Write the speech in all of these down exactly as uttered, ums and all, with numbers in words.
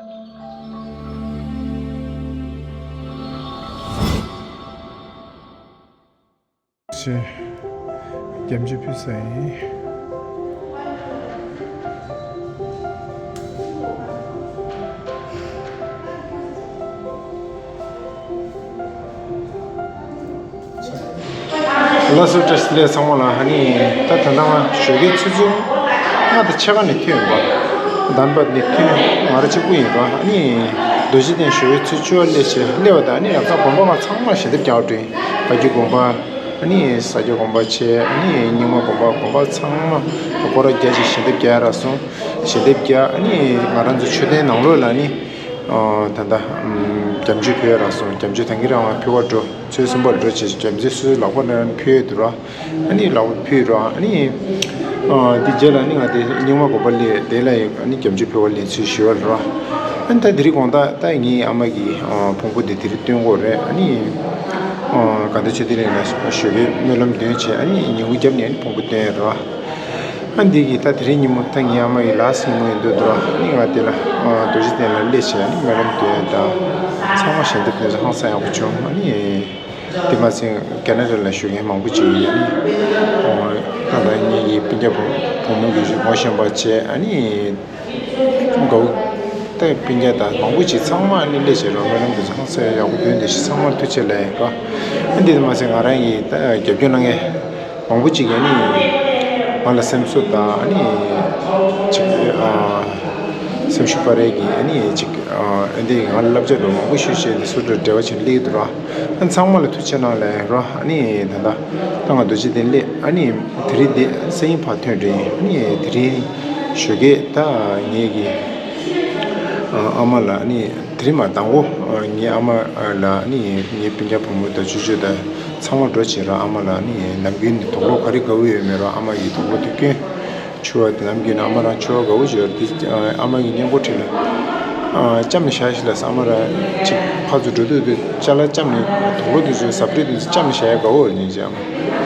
ཆེ། རྒྱབ་ཆོས་ཕུལ་ས་ཡིན། ལགས་སོ། བཀྲ་ཤིས་བདེ་ལེགས་ཚང་མ་ལ། ཨ་ནི་ད་ད་ལྟ་ང་ཞོགས་ཀའི་ཆུ་ཚོད་ལྔ་དང་ཕྱེད་ཀ་ནས་ཐོན་ཡོད་པ། དམ་པ་ནས་ཐོན། ང་རང་གཅིག་པུ་ཡིན་པ། ཨ་ནི་རྡོ་རྗེ་གདན་ཞོགས་ཀའི་ཆུ་ཚོད་བཅུ་པ་སླེབས་བྱས་སླེབས་པ་དང་། ཨ་ནི་ཡང་ཚང་དགོན་པ་ཁག་ཚང་མ་ཞལ་འདེབས་རྒྱག་འགྲོ་ཡིན། བཀའ་བརྒྱུད་དགོན་པ། ཨ་ནི་ས་སྐྱ་དགོན་པ་བྱས། ཨ་ནི་རྙིང་མ་དགོན་པ། དགོན་པ་ཚང་མ་སྐོར་ར་རྒྱག་ཅིག་ཞལ་འདེབས་རྒྱག་ཡ་རག་སོང་། ཞལ་འདེབས་རྒྱག་ཨ་ནི་ང་རང་ཚོ་མཆོད་རྟེན་ནང་ལོགས་ལ་ནི། ཨ། ད་ལྟ་ཨམ། རྒྱབ་ཆོས་ཕུལ་ཡ་རག་སོང་། རྒྱབ་ཆོས་ད་གིན་རང་ང་ཕུལ་བར་འགྲོ། ཚོད་གསུམ་པར་འགྲོ་བྱས། རྒྱབ་ཆོས་སུ་ལག་པ་ནང་ཕུལ་ཡོད་འདུག་ར། ཨ་ནི་ལག་པ་ཕུལ་ར། ཨ་ནི། ཨ། འདི་རྗེས་ལ་ནི་ང་དེ་རྙིང་མ་དགོན་པ་སླེབས། དེ་ལ་ཡང་ཨ་ནི་རྒྱབ་ཆོས་ཕུལ་བ་སླེབས་ཚུལ་ཞུ་བ་ར། ཨ་ནི་ད་དེ་རིང་དགོང་དག་ད་ངའི་ཨ་མ་གི་ཨ། ཕུང་པོ་དེ་དེ་རིང་སྟོན་དགོས་རེད། ཨ་ནི། ཨ། དགའ་ལྡན་ཆོས་སྡེ་གླིང་ལ་ཞོགས་ཀའི་སྨོན་ལམ་འདོན་བྱས། ཨ་ནི་ཉིན་གུང་རྒྱབ་ནས་ཨ་ནི་ཕུང་པོ་སྟོན་ཡ་ར། ཨ། འདི་གི་ད་དེ་རིང་ཉིན་མོ་ད་ངའི་ཨ་མ་ཡི་ལཱ་སི་ཉིན་མོ་ཡིན་འདུག་འདུག་ར། ཨ་ནི་ང་དེ་ལ་ཨ། རྡོ་རྗེ་གདན་ལ་སླེབས་བྱས། ཨ་ནི་སྨོན་ལམ་འདོན་ཡ་དང་ཚང་མ་ཞལ་འདེབས་དེ་ཚོ་ཧང་སང་ཡག་པོ་བྱུང་། ཨ་ནི་དེ་མ་ཟད་ཁེ་ན་ཌ་ལ་བཞུགས་མཁན་མང་པོ་ཅིག་ཡོད། ཨ་ནི་ད་ལྟ་ངེད་ཀྱི་སྤུན་ཀྱག་བུ་བུ་མོ་གིས་ངོ་ཤེས་པ་བྱས། ཨ་ནི། དགའ་བོ། ད་སྤུན་ཀྱག་དང་མང་པོ་ཅིག་ཚང་མ་ཨ་ནི་སླེབས་བྱས་ར། སྨོན་ལམ་དེ་ཚོ་ཧང་སང་ཡག་པོ་འདོན་བསྡད་ཤག། ཚང་མར་ཐུགས་རྗེ་ཆེ་ལབ་ཡིན་ར། ཨ་འདི་མ་ཟད་ང་རང་གི་ད་རྒྱབ་སྐྱོར་གནང་མཁན་མང་པོ་ཅིག་ཨ་ནི་ང་ལ་སེམས་གསོ་དང་། ཨ་ནི་ཅིག་ཨ། སེམས་ཤུགས་སྤར་ཡས་ཀྱི་ཨ་ནི་ཅིག་ཨ། ཨ་འདི་ང་ལ་བསླབ་བྱ་འདྲ་མང་པོ་ཞུས་བྱས། འདི་ཚོ་འདྲ་འབྲེལ་བ་བྱས་སླེབས་འདུག་ར། ཨ་ཚང་མ་ལ་ཐུགས་རྗེ་ཆེ་གནང་ལབ་ཡིན་ར། ཨ་ནི་ད་ལྟ་ད་ང་རྡོ་རྗེ་གདན་སླེབས། ཨ་ནི་དེ་རིང་འདི་སང་ཉིན་ཕར་ཐོན་འདྲ་ཡིན། ཨ་ནི་དེ་རིང་ཞོགས་ཀས་ད་ངེད་ཀྱི་ཨ། ཨ་མ་ལ། ཨ་ནི་དེ་རིང་མ་དང་པོ་ངའི་ཨ་མ་ལ། ཨ་ནི་ངའི་སྤུན་ཀྱག་བུ་མོ་དང་ཅོ་ཅོ་དང་ཚང་མ་འགྲོ་བྱས་ར། ཨ་མ་ལ་ཨ་ནི་ནམ་རྒྱུན་ནས་དུག་སློག་ག་རེ་དགའ་བོ་ཡོད་མེད་ར། ཨ་མ་ཡི་དུག་སློག་དེ་སྐྱོན། ཕྱུ་པ་དེ་ནམ་རྒྱུན་ནས་ཨ་མ་རང་ཕྱུ་པ་དགའ་བོ་ཅིག་ཡོད་རེད། དེ་ཨ་མ་གི་སྔས་མགོ་འཁྲིས་ལ་ཨ། ལྕམ་ནས་བཞག་ཤིག་ལབ་ཟེར། ཨ་མ་རང་ཅིག་ཕར་ཚུར་འགྲོ་དུས་དེ་ཅ་ལག་ལྕམ་ནས་དུག་སློག་དེ་ཚོའི་ཟ་འཕྲུལ་དེ་ཚོ་ལྕམ་ནས་བཞག་ཡ་དགའ་བོ་ཡོད་ནས་ཅེས། ཨ་མ།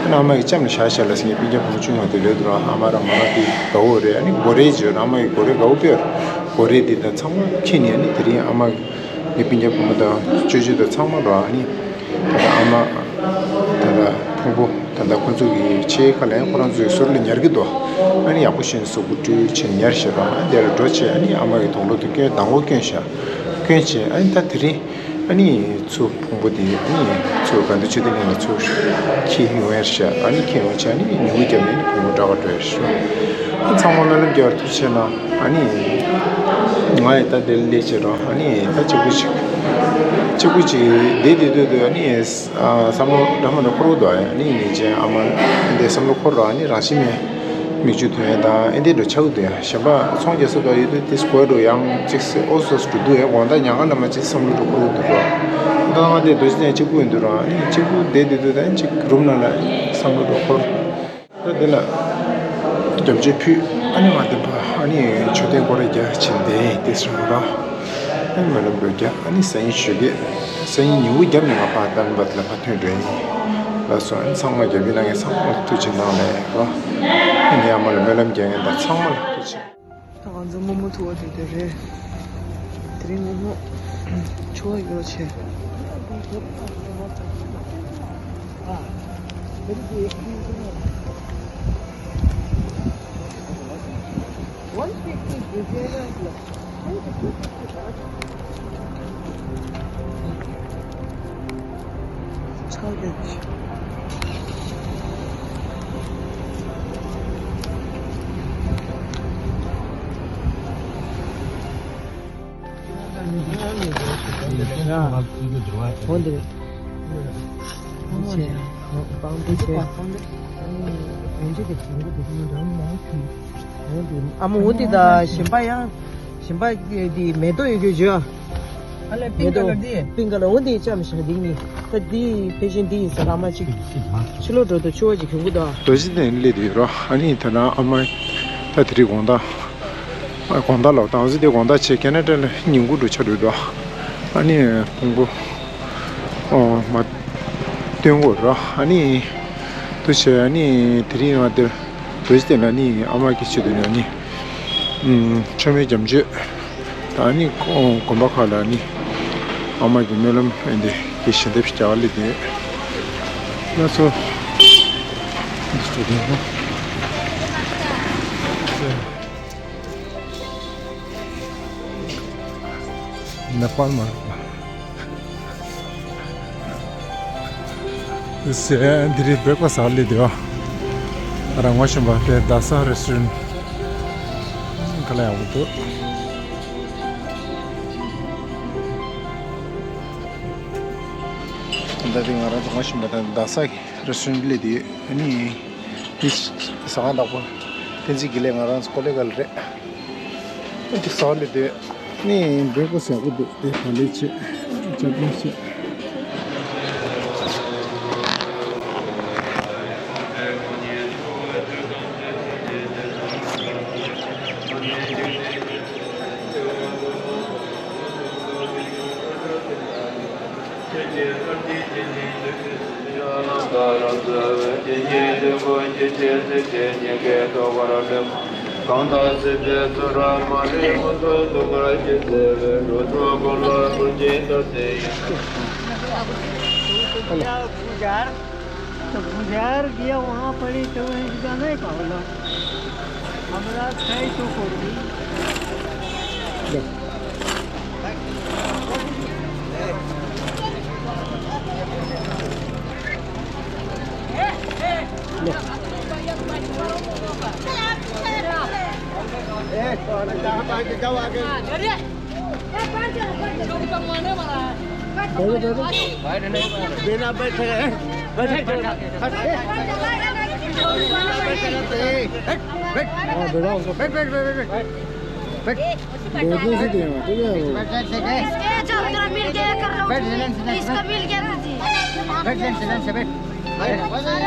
ཨ་ནི་ཨ་མ་གིས་ལྕམ་ནས་བཞག་ཤིག་ལབ་ཟེར། ངའི་སྤུན་ཀྱག་བུ་མོ་ཆུང་བ་དེ་ལབ་འདུག་ར། ཨ་མ་རང་མ་རང་དེ་དགའ་བོ་རེད། ཨ་ནི་སྒོ་རའི་ཅིག་ཡོད་ར། ཨ་མ་གིས་སྒོ་རའི་དགའ་བོ་དཔེ་ཡོད་ར། སྒོ་རའི་དེ་དང་ཚང་མ་ཁྱེར་ནས། ཨ་ནི་དེ་རིང་ཨ་མ་ངའི་སྤུན་ཀྱག་བུ་མོ་དང་ཅོ་ཅོ་དང་ཚང་མ་འགྲོ། ཨ་ནི་ད་ལྟ་ཨ་མ། ད་ལྟ་ཕུང་པོ་ད་ལྟ་ཁོ་ཚོ་གི་ཕྱིའི་ཁ་ལ་ཡང་ཁོ་རང་ཚོའི་ཟུར་ལ་ཉར་གི་འདུག། ཨ་ནི་ཡག་པོ་ཞིག་གཟུགས་པོ་བཀྲུས་བྱས་ཉར་བཞག་ར། ཨ་ནི་དེ་ལ་འགྲོ་བྱས། ཨ་ནི་ཨ་མ་གི་དུག་སློག་དེ་སྐྱོན། མདང་དགོང་སྐྱོན་བཞག། སྐྱོན་བྱས། ཨ་ནི་ད་དེ་རིང་ཨ་ནི་ཚུར་ཕུང་པོ་དེ་ཨ་ནི་ཚུར་དགའ་ལྡན་ཆོས་སྡེ་གླིང་ལ་ཚུར་འཁྱེར་ཡོང་ཡ་བཞག། ཨ་ནི་འཁྱེར་ཡོང་བྱས། ཨ་ནི་ཉིན་གུང་རྒྱབ་ནས་ཨ་ནི་ཕུང་པོ་སྐྲག་ག་འགྲོ་ཡ་བཞག། ཨ་ཚང་མ་སྨོན་ལམ་རྒྱག་པར་ཐུགས་རྗེ་ཆེ་གནང་། ཨ་ནི་ང་ཡི་ད་དེར་སླེབས་བྱས་ར། ཨ་ནི་ད་གཅིག་པུ་ཅིག་གཅིག་པུ་ཅིག་བསྡད་བསྡད་དུས་དུས་ཨ་ནི་ཨ། བསམ་བློ་འདྲ་མི་འདྲ་འཁོར་གི་འདུག། ཨ་ནི་ངེད་ཅག་ཨ་མ་འདི་བསམ་བློ་འཁོར་ར། ཨ་ནི་རང་བཞིན་མེད་མིག་ཆུ་ཐོན་ཡ་དང་ཨེ་འདི་འདྲ་ཆགས་ཀྱི་འདུག་ཡ། གཞན་པ་ཚོང་རྒྱག་ས་དང་ཡོད་དུས་དེ་སྐོར་འགྲོ་ཡང་གཅིག་སེ་ཨོ་སོ་སོ་འགྲོ་འདུག་ཡ། དགོང་དག་ཉལ་ཁ་ལ་མ་གཅིག་བསམ་བློ་འདྲ་འཁོར་གི་འདུག་ར། ད་ང་འདི་རྡོ་རྗེ་གདན་གཅིག་པུ་ཡིན་དུས་ར། ཨ་ནི་གཅིག་པུ་བསྡད་བསྡད་དུས་ད་ཨ་ནི་གཅིག་རུམ་ནང་ལ་བསམ་བློ་འདྲ་འཁོར། ད་དེ་ལ་རྒྱབ་ཆོས་ཕུལ། ཨ་ནི་ང་དེ་ཕར་ཨ་ནི་མཆོད་རྟེན་སྐོར་ར་རྒྱག་ཕྱིན་བསྡད་དེ་སོང་ར། ཨ་ནི་སྨོན་ལམ་འདྲ་རྒྱག། ཨ་ནི་སང་ཉིན་ཞོགས་ཀས་སང་ཉིན་ཉིན་གུང་རྒྱབ་ནས་ང་ཕར་དམ་པ་ལ་ཕར་ཐོན་འགྲོ་ཡིན། ལགས་སོ། ཨ་ནི་ཚང་མ་རྒྱབ་སྐྱོར་གནང་མཁན་ཚང་མ་ལ་ཐུགས་རྗེ་གནང་ལབ་ར། ཨ་ནི་ཨ་མ་ལ་སྨོན་ལམ་རྒྱག་མཁན་དང་ཚང་མ་ལ་ཐུགས་རྗེ། ད་ང་ཚོ་རྨོ་མོ་ཐུག་པ་དེ་དེ་རེད། དེ་རིང་རྨོ་མོ་ཆུ་བ་ཡོད་བྱས། ཨ་མ་འོ་དེ་ད་གཞན་པ་ཡང་། གཞན་པ་དེ་མེ་ཏོག་ཡོད་རྒྱུ་བརྗོད། ཨ་ལས་པིང་ཀ་ལ་འདི། པིང་ཀ་ལ་འོ་འདི་ཅམ་ཞིག་འདི་ནི། ད་འདི་ཕལ་ཆེར་འདི་ཡིན་ས་ར། མ་གཅིག་ཕྱི་ལོགས་འགྲོ་དུས་ཆུ་བ་ཅིག་གྱོན་གི་འདུག། རྡོ་རྗེ་གདན་སླེབས་དུས་རོ། ཨ་ནི་ད་ནང་ཨ་མ་ད་དེ་རིང་དགོང་དག། ཨ་དགོང་དག་ལ་དང་སྲིད་དེ་དགོང་དག་བྱས་ཁེ་ན་ཌ་ལ་ཉིན་གུང་འགྲོ་ཆ་འགྲོ་འདུག། ཨ་ནི་ཕུང་པོ་ཨོ་མ་སྟོན་དགོས་རོ། ཨ་ནི་དུ་བྱས། ཨ་ནི་དེ་རིང་ང་དེར་རྡོ་རྗེ་གདན་ལ་ནི་ཨ་མ་གི་ཆེད་དུ་ནི་ཨ་ནི་མཆོད་མེ་རྒྱབ་མཆོད་ ད་ནི་དགོན་པ་ཁག་ལ་ནི་ཨ་མ་གི་སྨོན་ལམ་འདི་གི་ཞལ་འདེབས་ཞུ་བ་ལས་དེ་ལ་སོ། ནེ་པཱལ་མ་རེད་པ། ཟེར་འདི་རེད། བྷེག་ཕ་སི་ལས་དེ་བ། ང་རང་ངོ་ཤེས་པ་དེ་རྡ་ས་རེ་སི་ཊོ་རན་ག་ལ་ཡག་པོ་འདུག་ད་དེ་ང་རང་ཚོ་ངོ་ཤེས་པ་དང་རྡ་ས་གི་རེ་སི་ཊོ་རན་སླེབས་དུས་ཨ་ནི་འདི་ཟ་ཁང་བདག་པོ་བསྟན་འཛིན་དགེ་ལེགས་ང་རང་ཚོ་ཀོ་ལེ་ག་ལ་རེད། འདི་ཟ་ཁང་སླེབས་དུས་ཨ་ནི་བྷེག་ཕ་སི་ཡག་པོ་འདུག་དེ་ག་ལེ་ཆེ་ཅབ་ལེ་ཆེ། तो गुजार गया, वहाँ पड़ी तो वहीं जाने का होला। हमरा छै तो कोई। ए, कहाँ पाके जाओ आगे। बैठो, बैठो। बिना बैठे हैं। बैठे, बैठे। बैठ, बैठ, बैठ, बैठ। हाँ, बैठा उसको। बैठ, बैठ, बैठ, बैठ, बैठ। बैठ। बैठने से देना, ठीक है? बैठ, बैठ, बैठ। ए, जो तेरा मिल गया, कर लो। बैठ, बैठ, बैठ। इसको मिल गया, गुरुजी। बैठ, बैठ, बैठ, बैठ। बैठ,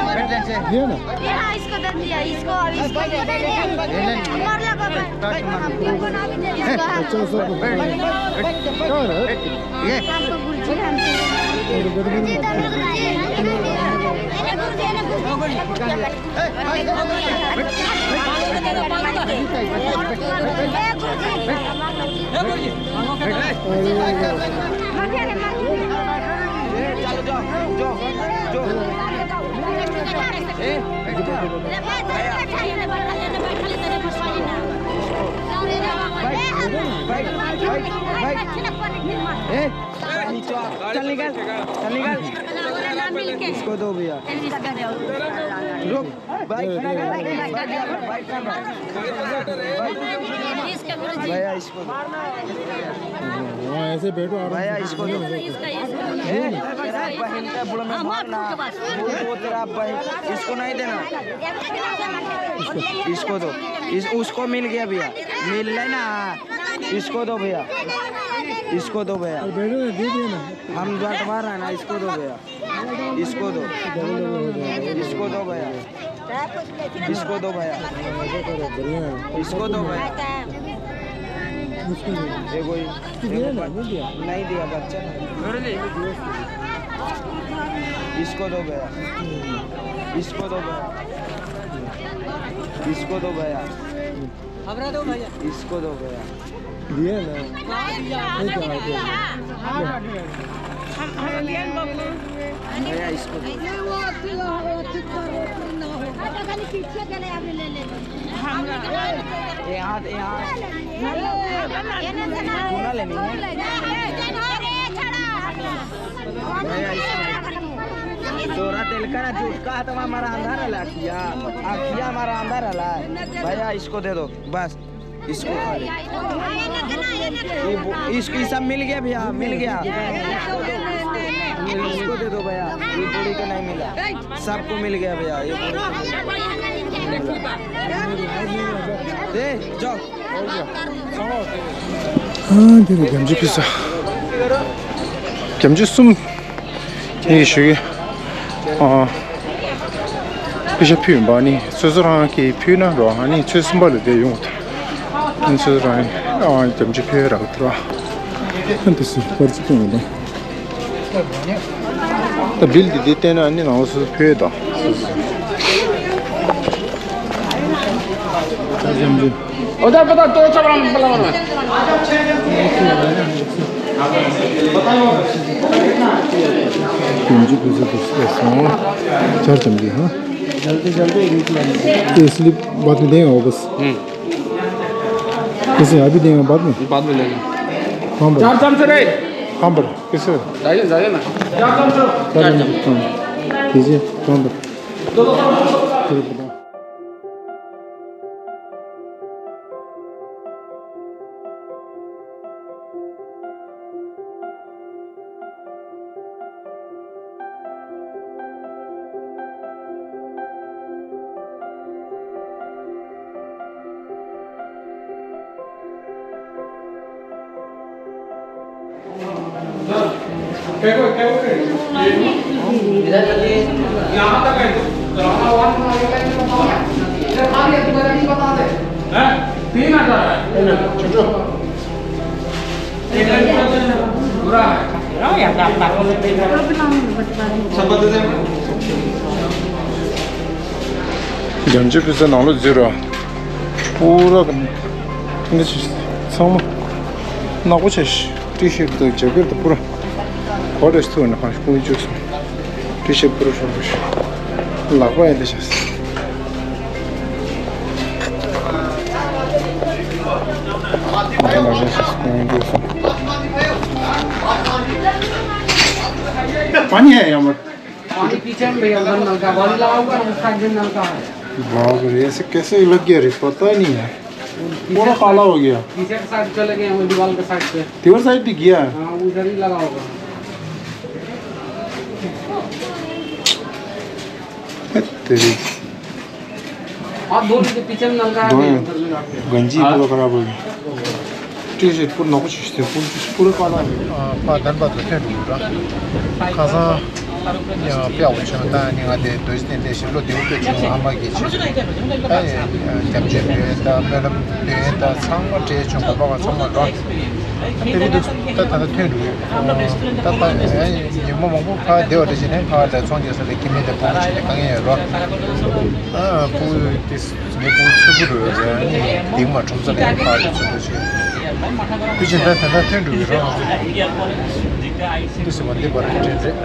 बैठ, बैठ। ये ना? ये हाँ, इसको दे दिया, इसको, अब इसको दे दिया। बैठ, बैठ, बैठ। मार लगा, बैठ। अच्छा, सर। बैठ, बैठ। क्या है? ये। हमको गुरुजी, हमको। गुरुजी, दे दो, गुरुजी। चल निकल, चल निकल। इसको दो भैया। रुक। भाई, भाई, भाई, भाई, भाई, भाई। भैया, इसको दो। हाँ, ऐसे बैठो, आराम से। भैया, इसको दो। ए, तेरा बहन का बुढ़ा में मारना। वो, वो तेरा बहन, इसको नहीं देना। इसको दो। इस, उसको मिल गया भैया। मिल लेना। इसको दो भैया। इसको दो भैया। और बैठो ना, दे दिया ना। हम जो मार रहे हैं ना, इसको दो भैया। इसको दो। इसको दो भैया। इसको दो भैया। इसको दो भैया। ये कोई नहीं दिया बच्चा। इसको दो भैया। इसको दो भैया। इसको दो भैया। हमरा दो भैया। इसको दो भैया। दिया ना? हाँ, दिया। नहीं तो आगे। हम, हम दिया ना बाबू। भैया, इसको दो। ये वो अति, अति कर ना हो। पीछे के लिए आपने ले ले। हमरा। ये हाथ, ये हाथ। तू ना लेनी है? भैया, इसको दो। तोरा दिल करा झूठ कहा तो हमारा अंधार है, अखिया, अखिया हमारा अंधार है। भैया, इसको दे दो। बस, इसको खा ले। ये बो-, इसको, ये सब मिल गया भैया, मिल गया। इसको दे दो भैया, ये बूढ़ी को नहीं मिला, सबको मिल गया भैया, ये बूढ़ी को नहीं मिला। दे, जाओ। ཨ་འདི་ནི་རྒྱ་མཇུག་ཕུལ་ས། རྒྱ་མཇུག་གསུམ། ངས་ཞུ་གི། ཨ། པེ་ཤ་ཕུལ་ཡིན་པ་ནི་སོ་སོ་རང་གིས་ཕུལ་ན་རོ། ཨ་ནི་ཚོད་གསུམ་པ་ལ་བསྡད་ཡོང་། ཨ་ནི་སོ་སོ་རང་གིས་ཨ་རྒྱ་མཇུག་ཕུལ་རག་ཐུབ་ར། ཨ་འདི་སུ་པར་ཚིག་སྟོན་ཡོད་ད། ད་བིལ་འདི་འདི་བལྟས་ན་ཨ་ནི་ནང་སོ་སོ་ཕུལ་ཡོད་ད། ཨ་རྒྱ་མཇུག་ཨོ་ད་པ་ད་ཏོ་ཚ་བ་རང་པ་ལ་བ་ན། ཡོང་རྒྱུ་དུས་ཚོད་དུ་སླེབས་སོང་། ཆར་ཙམ་གྱིས་ཧ། जल्दी जल्दी निकलेंगे। ये स्लिप बाद में देंगे वापस। हम्म। कैसे अभी देंगे बाद में? बाद में लेंगे। कहाँ पर? चार चमचे रे। कहाँ पर? किसे? जाइए, जाइए ना। चार चमचे। चार चमचे। हाँ। कीजिए, कहाँ पर? दो, दो, दो। फिर बताओ। རྒྱང་ཆེ་ཕུད་ས་ནང་ལ་འཛུལ་ར། པུ་ར་གི་འདི་ཚང་མ་ནག་པོ་ཆེ་ཤི། ཏི་ཤར་ཊི་དང་ཇེ་ཀེཊ་དང་པུ་ར་གོ་ཏེ་ཐུག་ནས་ཁང་ཁུང་བཅུག་སོང་། ཏི་ཤར་ཊི་པུ་ར་ཧྲོ་ཧྲོ་ཤི། ལག་པ་ཡང་འདི་བྱས། पानी है यहाँ पर। पानी पीछे में भैया, उधर नल का, बालू लगा हुआ है, उस साइड में नल का है। बाप रे, ऐसे कैसे लग गया रे, पता ही नहीं है। पीछे पूरा काला हो गया। पीछे के साइड चले गए हैं, वो दीवार के साइड पे। दीवार साइड भी गया है। हाँ, उधर ही लगा होगा। तेरी। आप दो के पीछे में नल का है, दो हैं। उधर में जाके। गंजी पूरा खराब हो गया। ཏི་ཤར་ཊི་པུ་ར་ནག་པོ་ཞིག་ཟེར། པུ་ར་པུ་ར་པ་ལ། ཨ་ཕ་དམ་པ་དང་ཐོན་འགྲོ་ར། ཁ་སང་ཡང་དཔེ་ཡག་པོ་བྱུང་། ད་ནི་ང་དེ་རྡོ་རྗེ་གདན་ལས་ཞིག་ལོ་དེའུ་དཔེ་བྱུང་། ཨ་མ་གིས་བྱས། ད་ཡང་སྐྱབས་བཅོལ་བོད་ད་སྨོན་ལམ་འདོན་ད་ཚང་མ་སྤྲད་བྱུང་། གོ་པ་ག་ཚང་མ་འགྲོ། དཔེ་རེད་འདུག་ད་ད་ལྟ་ཐོན་འགྲོ་ཡོད། ད་ཕ་ཉིན་མོ་མང་པོ་ཕ་བདེ་བ་འདྲ་བྱས་ནས་ཕ་ད་ཚོང་རྒྱག་ས་ལ་ཁྱིམ་མི་དང་ཕྲུ་གུ་བྱས་ནས་དཀའ་ངལ་ཡོད་རོ། ཨ་ཕྲུ་གུ་དེ། ངའི་བུ་ཚོད་པོ་རེད་པས། ཨ་ནི་དེང་མ་ཁྲོམ་ས་ལ་ཡང་ཕར་དུ་ཚོད་པོ་བྱས། དུས་ཆེན་ད་ད་ལྟ་ཐོན་འགྲོ་གི་རེད། འདི་ཟེར་བ་འདི་བར་འདྲེན་རེད།